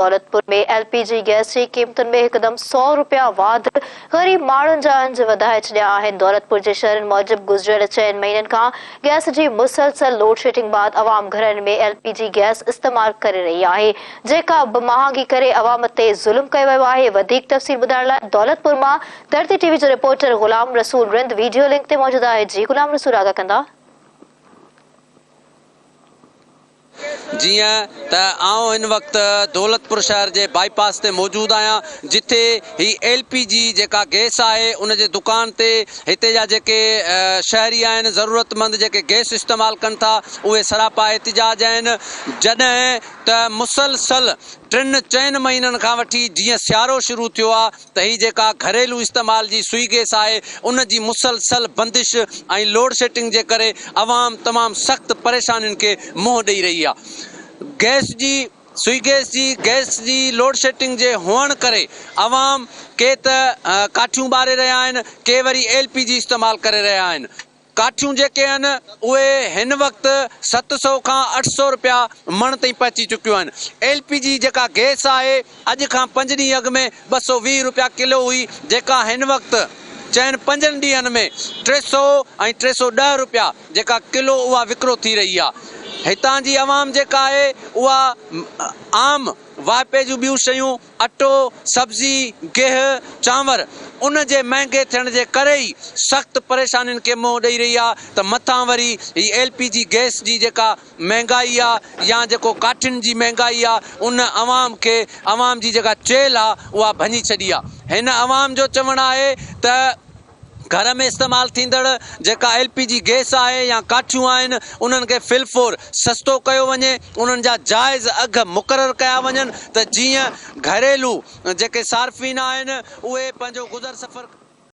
Daulatpur ۾ L P جي gas جي قيمتن ۾ هڪدم سئو رپيا واڌ غريب ماڻهن جا اهنج وڌائي ڇڏيا آهن. دولتپور جي شهرين موجب گذريل چئن مهينن کان گئس جي مسلسل لوڊشيڊنگ بعد عوام گهرن ۾ ايل پي جي گئس استعمال ڪري رهي آهي جيڪا به مهانگي ڪري عوام تي ظلم ڪيو ويو آهي. وڌيڪ تفصيل ٻڌائڻ لاء دولتپور مان ڌرتي ٽي وي جو رپورٽر غلام رسول رند ويڊيو لنڪ تي موجود آهي جي غلام رسول آگاهه ڪندا. جيئن ته آئون هن وقت دولتپور شهر جي بائي پاس تي موجود آهيان جتي هي ايل پي جي جيڪا گئس آهي ان جي دڪان تي هتي جا جيڪي شهري آهن ضرورتمند جيڪي گئس استعمال ڪن ٿا اهي سراپا احتجاج آهن جڏهن ته مسلسل ٽن چئن مهينن کان وٺي جيئن سيارو شروع ٿيو آهي ته هي جيڪا گهريلو استعمال جي سوئي گئس آهي ان جي مسلسل بندش ۽ لوڊشيڊنگ جي ڪري عوام تمام سخت پريشانين کي منهن ڏئي رهي آهي گئس جي سوئي گئس جي گئس جي لوڊشيڊنگ جي هئڻ ڪري عوام ڪي ته ڪاٺيون ٻاري رهيا آهن ڪي وري ايل پي جي استعمال ڪري رهيا آهن. ڪاٺيون جيڪي آهن اهي هن وقت 700 کان 800 رپيا مڻ تائين پهچي چڪيون آهن. ايل پي جي جيڪا گئس آهي اڄ کان پنج ڏينهن اڳ ۾ 220 رپيا ڪلو هئي جيڪا هن وقت چئن پنجن ڏينهن ۾ 300 ۽ 310 رپيا جيڪا ڪلو اها وڪرو ٿي رهي آهي. هتان جي عوام جيڪا آهي اها عام واهپي جون ٻيون شيون اٽو، سبزي، گيهه، چانور ان جي مهنگي ٿيڻ جي ڪري ئي سخت پريشانين کي منهن ڏئي رهي آ ته مٿان وري هي ايل پي جي گئس جي جيڪا مهنگائي آ يا جيڪو ڪاٺين جي مهنگائي آ ان عوام کي عوام جي جيڪا چيلهه آ اها ڀڃي ڇڏي آ هن عوام جو چوڻ آهي ته گهر ۾ استعمال ٿيندڙ جيڪا ايل پي جي گئس آهي يا ڪاٺيون آهن انهن کي في الفور سستو ڪيو وڃي انهن جا جائز اگهه مقرر ڪيا وڃن ته جيئن گهريلو جيڪي صارفين آهن اهي پنهنجو گذر سفر.